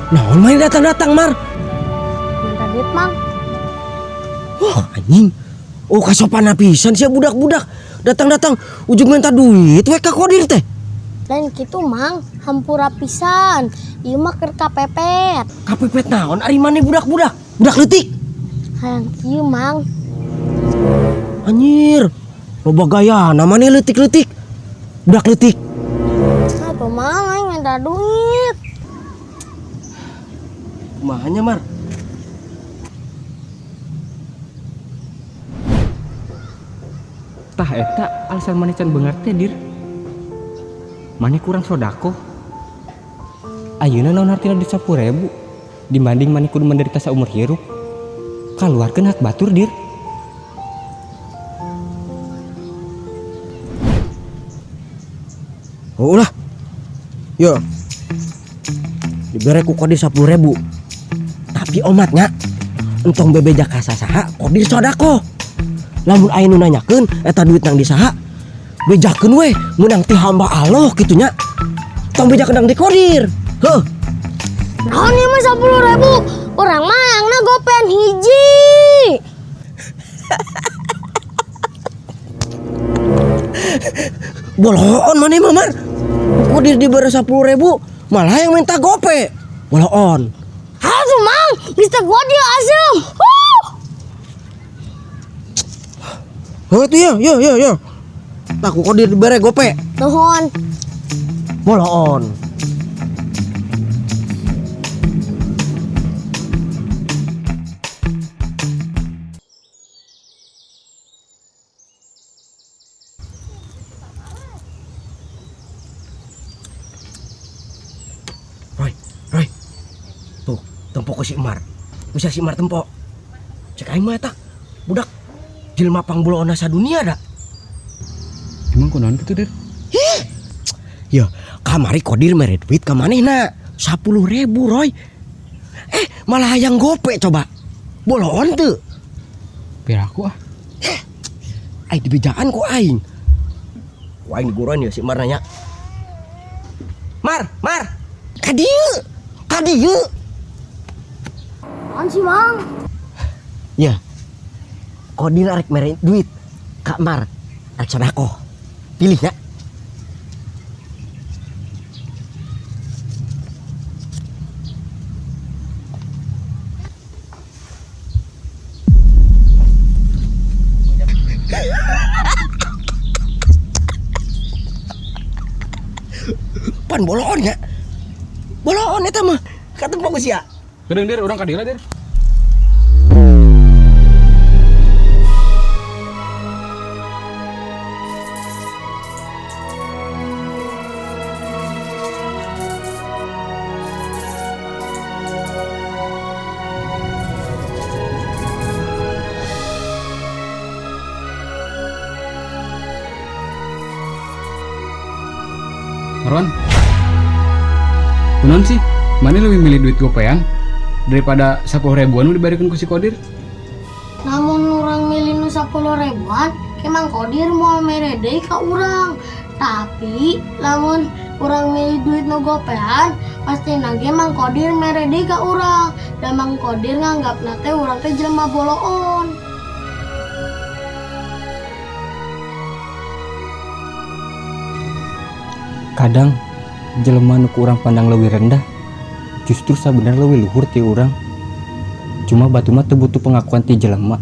Naon main datang-datang, Mar? Minta duit, Mang. Wah, anjing. Oh, kasopan pisan sia budak-budak. Datang-datang ujung minta duit we ka Kodir teh. Lain kitu, Mang, hampura pisan. Ieu mah keur kapepet. Kapepet naon ari maneh budak-budak? Budak leutik. Hayang kieu, Mang. Anjir. Loba gaya namanya leutik-leutik. Budak leutik. Apa, Mang, aing minta duit. Kumahanya, Mar? Tah eta alasan maneh can beungar teh, Dir. Maneh kurang sodako. Ayeuna naon hartina duit 10.000 dibanding maneh kudu menderita saumur hirup. Kaluarkeun hak batur, Dir. Oh lah. Yo. Dibere ku Kodir 10.000. Tapi omatnya entong bebeja ka sasaha Kodir sodako. Lamun aya nu nanyakeun eta duit nang di saha, bejakeun we meunang ti hamba Allah kitu nya. Tong bejakeun nang di Kodir. Heuh. Naon ieu mah 10.000? Urang mah hayangna gopen hiji. Boloon maneh mah, Mar. Kodir dibere 10.000 malah yang minta gope. Boloon. Aduh, Mang, bisa gua dia asem. Heuh tuh ya, ya, ya, ya. Tah ku Kodir dibere gope. Nuhun. Boloon. Roy, Roy. Tuh, tempo ku si Mar. Bisa si Mar tempo. Cek aing mah eta. Budak jelema pangboloona sadunia da. Emang kunaon kitu, Dir? Hih. Ya, kamari Kodir mere duit ka manehna 10.000, Roy. Malah hayang gope coba. Boloon teu. Piraku ah. Ai dibejaan ku aing. Ku aing diguruan ya si Mar nanya. Mar, Mar. Ka dieu. Ka dieu. Naon sih, Mang? Ya. Kodir arek mere duit ka Mar. Arek sodako. Pilih nya. Pan boloon nya. Boloon eta mah. Katempo ku sia. Geudeung, Dir, urang ka dieu lah, Dir. Marwan, kunaon sih? Mana lebih milih duit gopean daripada 10 ribuan nu dibayarkeun ku si Kodir? Namun urang milih nu 10 ribuan, emang Kodir moal mere deui ka urang. Tapi lamun urang milih duit nu gopean, pasti nage Mang Kodir mere deui ka urang. Dan Mang Kodir nganggapna teh urang teh jelema boloon. Kadang jelema nu ku urang pandang leuwih rendah justru sabenerna leuwih luhur ti urang. Cuma batu mah teu butuh pengakuan ti jelema.